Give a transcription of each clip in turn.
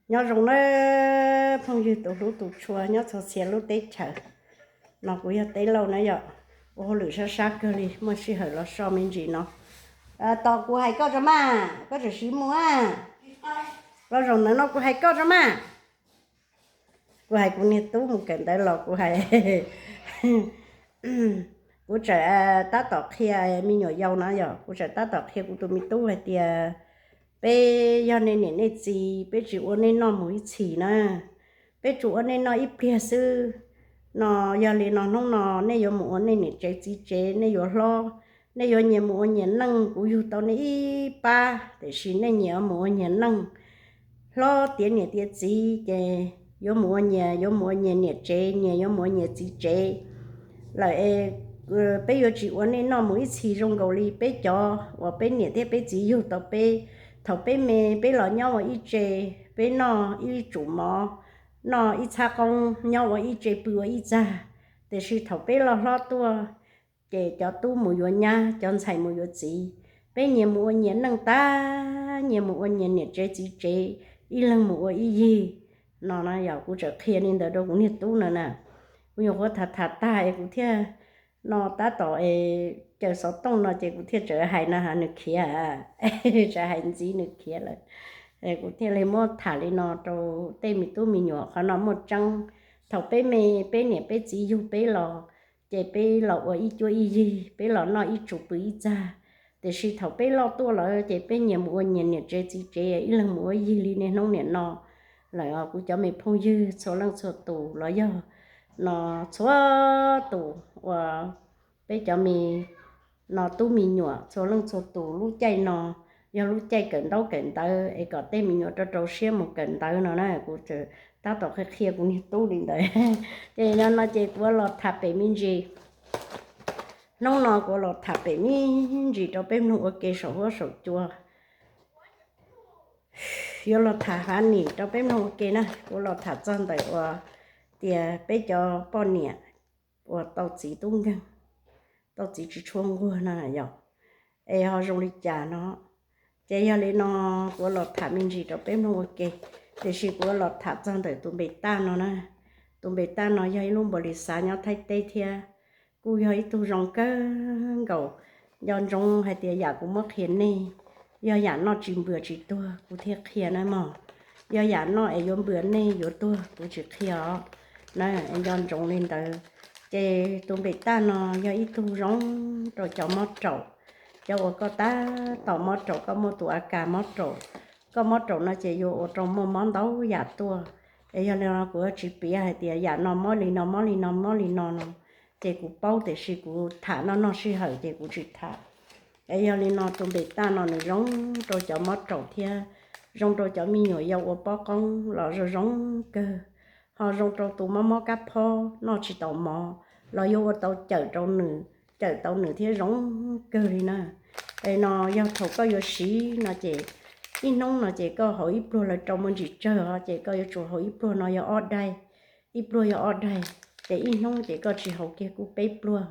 Nyob zoo nawb phooj ywg tus hlub tus tshua nyob txhua txhia lub teb chaws. No kuv yog Teb Lauj na yom, ua hauj lwm sab sab kawg li, muaj sij hawm los so me ntsis no. Tos kuv hais koj tso mas, koj tseem siv mus a. Los zaum ntawd no kuv hais koj tso mas. Kuv hais kuv niag tub mus kawm ntawv los kuv hais, kuv tseem tab tom qhia me nyuam yaus na yom, kuv tseem tab tom qhia kuv tus me tub hais tias peb yog nej niam nej txiv, peb tsis ua nej noj mus ib txhis na, peb tsuas ua nej noj ib pliag xwb. No yog li no hnub no nej yuav mus ua nej niam tsev txiv tsev, nej yuav hlob, nej yuav nyias mus ua nyias neej, kuv yug tau nej ib pab, tiam sis nej nyias mus ua nyias neej. Hlob tiav niam tiav txiv ces yuav mus ua nyias, yuav mus ua nyias niam tsev, nyias yuav mus ua nyias txiv tsev lawm es peb yuav tsis ua nej noj mus ib txhis zoo nkaus li peb cov uas peb niam thiab peb txiv yug tau peb. Thaum peb me peb los nyob ua ib tse, peb noj ib tsum mov, noj ib txhab qoob, nyob ua ib tse pw ua ib txag. Tiam sis thaum peb loj hlob tuaj ces cov tub mus yuav nyab, cov ntxhais mus yuav txiv, peb nyias mus ua nyias neej tag, nyias mus ua nyias niam tsev txiv tsev, ib leeg mus ua ib yig. No na yog kuv tseem qhia li ntawd rau kuv niag tub no na. Kuv nyuam qhuav tham tham tag es kuv thiaj, no tab tom es caws xov tooj no ces kuv thiaj tseem hais no nws khiav, tseem hais ntxiv nws khiav lawm. Kuv thiaj li muab tham li no rau tej me tub me nyuam, qhov no muaj tseeb. Thaum peb me, peb niam peb txiv yug peb los, ces peb los ua ib cuab ib yig, peb los noj ib tsum pw ib txag. Tiam sis thaum peb loj tuaj lawm ces peb nyias mus ua nyias niam tsev txiv tsev, ib leeg mus ua yig li niaj hnub niam no lawm. Kuv cov me phooj ywg txhua leej txhua tus los yog no txhua tus uas peb cov me no tub me nyuam txhua leej txhua tus, lub caij no yog lub caij kawm ntaub kawm ntawv es kom tej me nyuam rau rau siab mus kawm ntawv no na. Kuv tab tom qhia qhia kuv niag tub li ntawd. Ces no ces kuv los tham pem me ntsis, hnub no kuv los tham pem me ntsis rau peb mloog ua ke saum huab saum cua. Yuav los tham hav nim rau peb mloog ua ke na, kuv los tham txog ntawm uas tias peb cov poj niam uas tau txiv tub nkeeg, tau txiv tsis tshua nquag no yom, es ho zoo li cas no. Ces yog li no kuv los tham me ntsis rau peb mloog ua ke, tiam sis kuv los tham txog ntawm tus npe Taj no na. Tus npe Taj no yog ib lub npaum li xav nyob Thaib teb thiab, kuj yog ib tug zoo kawg nkaus. Nco ntsoov hais tias yam kuv muab qhia nej, yog yam noj tsis npws tsis tuag kuv thiaj qhia na mog. Yog yam noj es yuav npws nej yuav tuag kuv tsis qhia os na. Nco ntsoov li ntawd. Ces tus npe Taj no yog ib tug zoo rau cov mob raum, cov uas koj tab tom mob raum, koj muaj tus a kas mob raum, koj mob raum no ces yuav ua rau muaj mob ntau yam tuaj. Es yog li no kuv tsis piav hais tias yam no mob li no mob li no mob li no no, ces kuv paub tiam sis kuv tham noj noj sij hawm ces kuv tsis tham. Es yog li no tus npe Taj no nws zoo rau cov mob raum thiab zoo rau cov me nyuam yau ua pob qoob los zoo zoo kawg, ho zoo rau tus mob mob kab phob noj tsis tau mov los yuav ua tau cawm rau nws, cawm tau nws thiab zoo kawg li na. Es no yog thaum koj yuav siv no ces ib hnub no ces koj haus ib pluag lawv rau muaj ntsis tsawg os, ces koj yuav tsum haus ib pluag no yog ob daig, ib pluag yog ob daig, ces ib hnub ces koj tsis haus kiag kuj peb pluag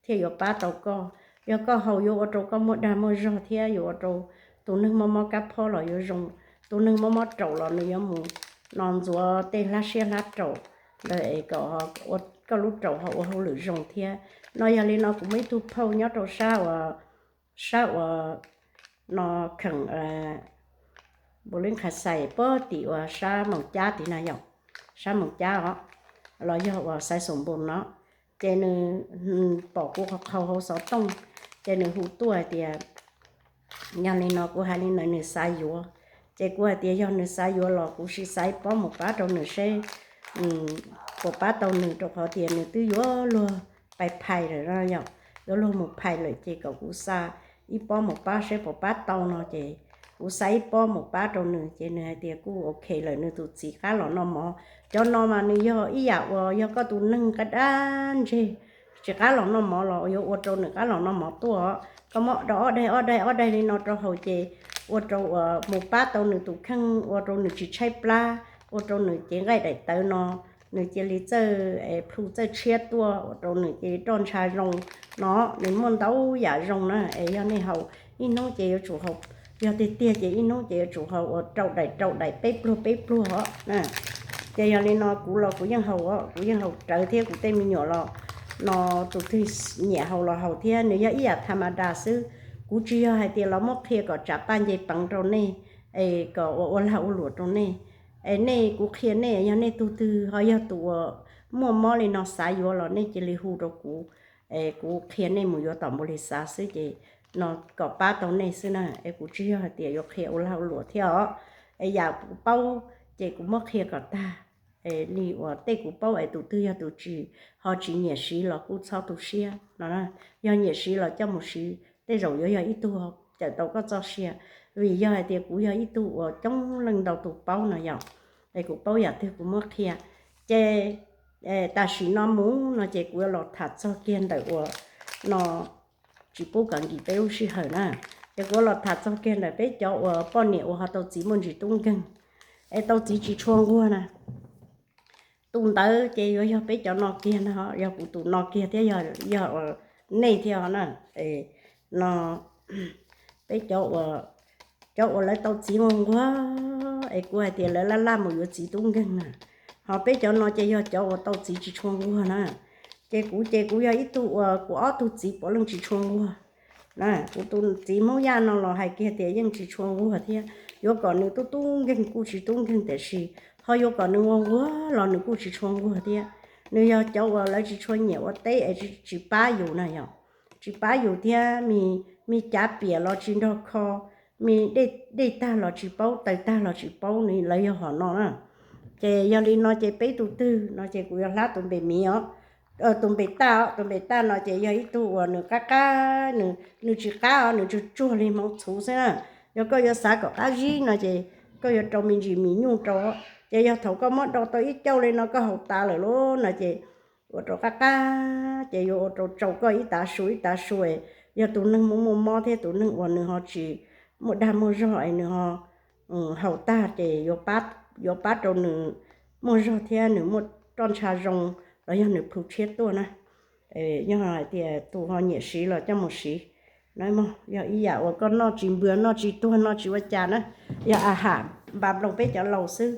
thiaj yuav pab tau koj. Yog koj haus yuav ua rau koj muaj dag muaj zog thiab yuav ua rau tus neeg mob mob kab phob los yuav zoo, tus neeg mob mob raum los nws yuav mus no ntxuav tej hlab siab hlab raum ntawd es kom koj lub raum ho ua hauj lwm zoo thiab. No yog li no kuv muaj ib tug phauj nyob rau sab uas, sab uas no kheem Npaus Leej Qhas Xais puag tim uas sab Moos Cab tim na yom, sab Moos Cab os, los yog uas Xais Xoom Npoos no, ces nws pom kuv qhov qhaus hauv xov tooj, ces nws hu tuaj hais tias, yog li no kuv hais li ntawd nws xav yuav, ces kuv hais tias yog nws xav yuav los kuv sim xa ib pob mus pab rau nws seb puas pab tau nws, rau qhov tias nws twb yuav luag pais phais lawm no yom, yuav luag mus phais lawm ces kom kuv xa ib pob mus pab seb puas pab tau no ces kuv xa ib pob mus pab rau nws ces nws hais tias kuj ok lawm, nws tus txiv qab los noj mov. Cov no mas nws yog ib yam uas yog koj tus neeg qab dab ntseg tsis qab los noj mov los yuav ua rau nws qab los noj mov tuaj. Koj muab rau ob daig ob daig ob daig li no rau haus ces ua rau uas mus pab tau nws tus kheej, ua rau nws tsis tshaib plab, ua rau nws cev nqaij daim tawv no nws cia li txawj plhu txawj tshiab tuaj, ua rau nws cia li roj ntsha zoo no. Nws muaj ntau yam zoo na, es yog nej haus ib hnub ces yuav tsum haus Yog tiag tiag ces ib hnub ces yuav tsum haus uas rau daim rau daim peb pluag peb pluag os. Ces yog li no kuv los kuv yeej haus, kuv yeej haus rawv thiab kuv tej me nyuam los no tus twg nyiam haus los haus thiab, nws yog ib yam tha ma das xwb. Kuv tsis yog hais tias los muab qhia kom tsav paj nce peev rau nej, es kom ua ua lag ua luam rau nej. Es nej, kuv qhia nej, yog nej tug twg ho yog tus uas muaj mob li no xav yuav los nej cia li hu rau kuv, es kuv qhia nej mus yuav tom npaum li xav xwb ces no kom pab tau nej xwb na. Es kuv tsis yog hais tias yuav qhia ua lag ua luam thiab os. Es yam kuv paub ces kuv muab qhia kom tag. Es li uas tej kuv paub es tus twg yog tus tsis, ho tsis nyiam siv los kuj txhob tu siab no. Yog nyiam siv los coj mus siv, tej zaum yuav yog ib tug cawm tau koj txoj sia. Vim yog hais tias kuv yog ib tug uas coob leej ntau tus paub no yom, es kuv paub yam twg kuv muab qhia. Ces tam sim no mus no ces kuv yuav los tham txog kiag ntawm uas no tsis pub kom nkim peb lub sij hawm na. Ces kuv yuav los tham txog kiag ntawm peb cov uas poj niam uas ho tau txiv muaj ntsis tub nkeeg, es tau txiv tsis tshua nquag na. Tus ntawd ces yuav yog peb cov no kiag na, yog kuv tus no kiag thiab, yog nej thiab na. No peb cov uas, cov uas lawv tau txiv nquag nquag, es kuv hais tias lawv laj laj mus yuav txiv tub nkeeg na. Ho peb cov no ces yog cov uas tau txiv tsis tshua nquag na. Ces kuv ces kuv yog ib tug uas kuv ob tug txiv puav leej tsis tshua nquag. Kuv tus txiv Hmoob Yaj no los hais kiag tias yeej tsis tshua nquag thiab. Yuav kom nws tub tub nkeeg kuj tsis tub nkeeg, tiam sis ho yuav kom nws nquag nquag los nws kuj tsis tshua nquag thiab. Nws yog cov uas lawv tsis tshua nyiam ua teb es tsis pab yus na yom. Tsis pab yus thiab, me cav piam los tsis nrog kho, me dej tag los tsis paub, taws tag los tsis paub, lawv yog hom no na. Ces yog li no ces peb tus twg no ces kuv yuav hlab tus npe miv os, tus npe taj os. Tus npe taj no ces yog ib tug uas nws qab qab, nws tsis qab os, nws tsuag tsuag li hmoov txhuv xwb na. Yog koj yuav xav kom qab zib no ces koj yuav rau me ntsis mis nyuj rau. Ces yog thaum koj muab do tau ib cauj li no koj haus tas lawm lauj no ces ua rau qab qab, ces yuav ua rau tsau koj ib tav su ib tav su. Yog tus neeg muaj muaj mob thiab tus neeg uas nws ho tsis muaj dag muaj zog es nws ho haus tag ces yuav pab rau nws muaj zog thiab nws muaj roj ntsha zoo, los yog nws plhu tshiab tuaj na. Yog hais tias tus ho nyiam siv los coj mus siv. Yog ib yam uas koj noj tsis npua noj tsis tuag noj tsis ua cas na, yog a ham npa nploos peb cov laus xwb.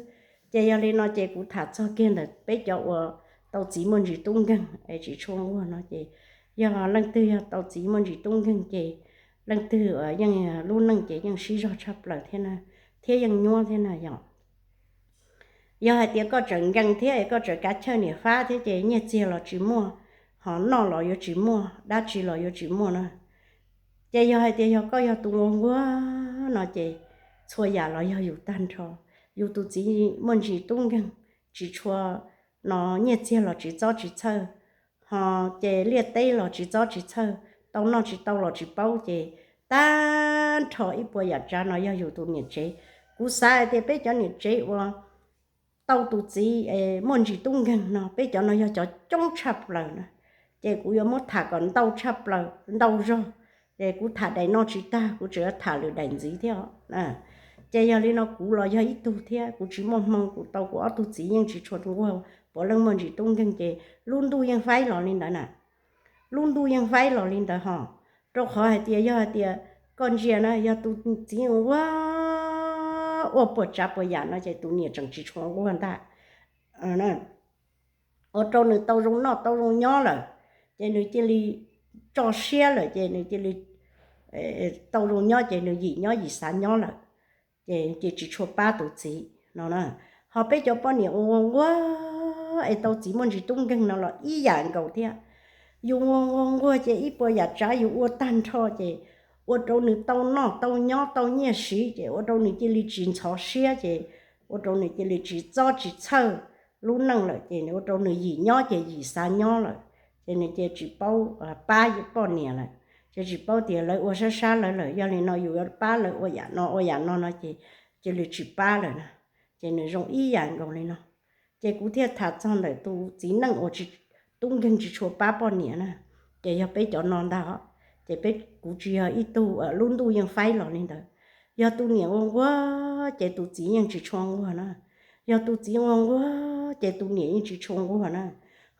Ces yog li no ces kuv tham txog kiag ntawm peb cov uas tau txiv muaj ntsis tub nkeeg es tsis tshua nquag no ces yog leej twg yog tau txiv muaj ntsis tub nkeeg ces leej twg yeej lub neej ces yeej sib zog tshaj plaws thiab na, thiab yeej nyuab thiab na yom. Yog hais tias koj tseem nkees thiab es koj tseem kav chawj niam fab thiab ces nyiaj txiag los tsis muaj, ho noj los yuav tsis muaj, dab tsi los yuav tsis muaj na. Ces yog hais tias yog koj yog tus nquag nquag no ces txhua yam los yog yus tag nrho. Yus tus txiv muaj ntsis tub nkeeg, tsis tshua no, nyiaj txiag los tsis txob tsis txhawj, ho ces liaj teb los tsis txob tsis txhawj, tau noj tsis tau los tsis paub, ces tag nrho ib puas yam tsav no yog yus tus niam tsev. Kuv xav hais tias peb cov niam tsev uas tau tus txiv muaj ntsis tub nkeeg no, peb cov no yog cov coob tshaj plaws na. Ces kuv yuav muab tham kom ntau tshaj plaws ntau zog, ces kuv tham daim no tsis tag, kuv tseem yuav tham lwm daim ntxiv thiab. Ces yog li no kuv los yog ib tug thiab, kuv tsis muaj hmoo, kuv tau kuv ob tug txiv yeej tsis tshua nquag, puav leej muaj ntsis tub nkeeg, ces lub ntuj yeej faib los li ntawd na. Lub ntuj yeej faib los li ntawd ho, rau qhov hais tias yog hais tias koj ntsia na, yog tus txiv nquag ua puas tsav puas yam no ces tus niam tseem tsis tshua nquag ntag. Ua rau nws tau zoo noj tau zoo nyob lawm, ces nws cia li tso siab lawm, ces nws cia li tau zoo nyob, ces nws yim nyob yim xav nyob lawm, ces cia tsis tshua pab tus txiv no na. Ho peb cov poj niam ua nquag nquag es tau txiv muaj ntsis tub nkeeg no los ib yam nkaus thiab. Yus nquag nquag nquag ces ib puas yam tsav yus ua tag nrho ces ua rau nws tau noj tau nyob tau nyiaj siv, ces ua rau nws cia li tsis ntxhov siab, ces ua rau nws cia li tsis txob tsis txhawj lub neej lawm, ces ua rau nws yim nyob ces yim xav nyob lawm, ces nws cia tsis paub pab poj niam lawm, ces tsis paub tias lawv ua sab sab lawv lawm. Yog li no yus yuav pab lawv ua yam no ua yam no no ces cia li tsis pab lawm na. Ces nws zoo ib yam nkaus li no. Ces kuv thiaj tham txog ntawm tus txiv neej uas tub nkeeg tsis tshua pab poj niam na. Ces yog peb cov no ntag os. Ces peb, kuv tsis yog ib tug, lub ntuj yeej faib los li ntawd. Yog tus niam nquag nquag ces tus txiv yeej tsis tshua nquag na. Yog tus txiv nquag nquag ces tus niam yeej tsis tshua nquag na.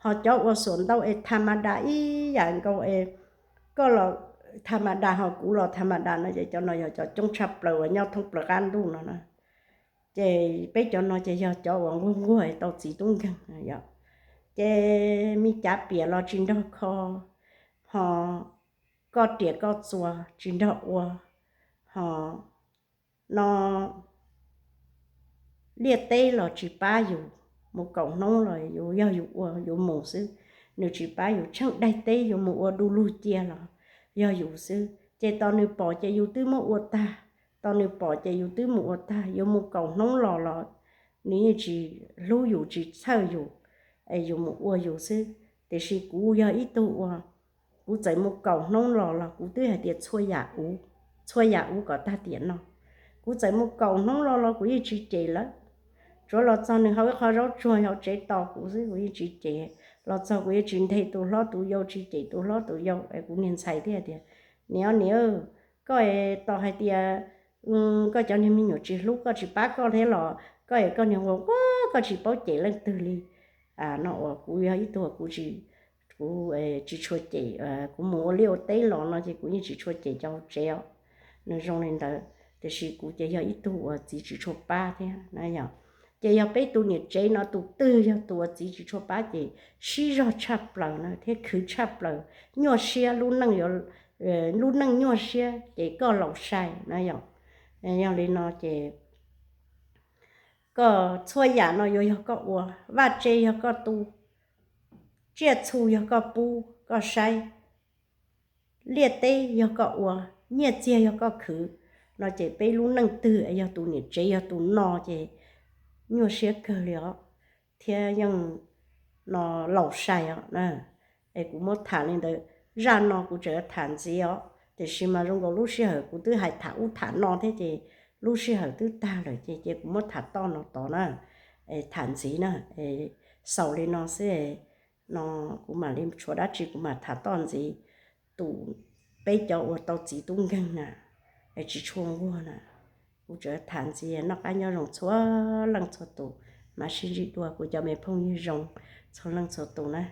Ho cov uas xuam ntau es tha ma da ib yam nkaus es koj los tha ma das, ho kuv los tha ma das no ces cov no yog cov coob tshaj plaws uas nyob thoob plaws qab ntuj no na. Ces peb cov no ces yog cov uas nquag nquag tau txiv tub nkeeg yom. Ces me cav piam los tsis nrog kho, ho koj riam koj txuas tsis nrog ua, ho no liaj teb los tsis pab yus, mus kaum hnub los yus yog yus ua yus mus xwb, nws tsis pab yus. Tsheej daim teb yus mus ua du lug cia los yog yus xwb. Ces tos nws pom ces yus twb muab ua tag, tos nws pom ces yus twb mus ua tag. Yus mus kaum hnub los los nws yeej tsis hlub yus tsis txhawj yus, es yus mus ua yus xwb. Tiam sis kuv yog ib tug uas kuv txawm mus kaum hnub los los kuv twb hais tias txhua yam uv, txhua yam uv kom tag tiam no. Kuv txawm mus kaum hnub los los kuv yeej tsis cem lawm. Tsuav los txog nws hau ib qho zaub tsuag hauv tsev tos kuv xwb kuv yeej tsis cem. Los txog kuv yeej tsis nthe tus hlob tus yau, tsis cem tus hlob tus yau. Es kuv niag ntxhais thiaj tias, niam, niam, koj tos hais tias koj cov niag me nyuam tsis hlub koj tsis pab koj thiab los koj es koj niag ua ua koj tsis paub cem leej twg li. No uas kuv yog ib tug kuv tsis, kuv tsis tshua cem, kuv mus ua liaj ua teb los no ces kuv yeej tsis tshua cem cov hauv tsev os. Nws zoo li ntawd, tiam sis kuv ces yog ib tug uas txiv tsis tshua pab thiab na yom. Ces yog peb tus niam tsev no tus twg yog tus uas txiv tsis tshua pab ces sib zog tshaj plaws na thiab khwv tshaj plaws, nyuaj siab, lub neej, lub neej nyuaj siab ces koj laus sai na yom. Yog li no ces koj txhua yam no yuav yog koj ua, vaj tse yog koj tu, tsiaj txhu yog koj pub koj saib, liaj teb yog koj ua, nyiaj txiag yog koj khwv, no ces peb lub neej twg yog tus niam tsev yog tus no ces nyuaj siab kawg li os, thiab yeej no laus sai os. Es kuv muab tham li ntawd, zaj no kuv tseem tham ntxiv os, tiam sis mas zoo nkaus lub sij hawm kuv twb hais tham ub tham no thiab ces lub sij hawm twb tag lawm ces, ces kuv muab tham toj no tod na, tham ntxiv na, xaus li no xwb no, kuv mam li tshuav dab tsi kuv mam tham toj ntxiv. Tus, peb cov uas tau txiv tub nkeeg na, es tsis tshua nquag na, kuv tseem tham ntxiv. Noj qab nyob zoo txhua leej txhua tus, mam sib ntsib dua kuv cov me phooj ywg zoo txhua leej txhua tus na.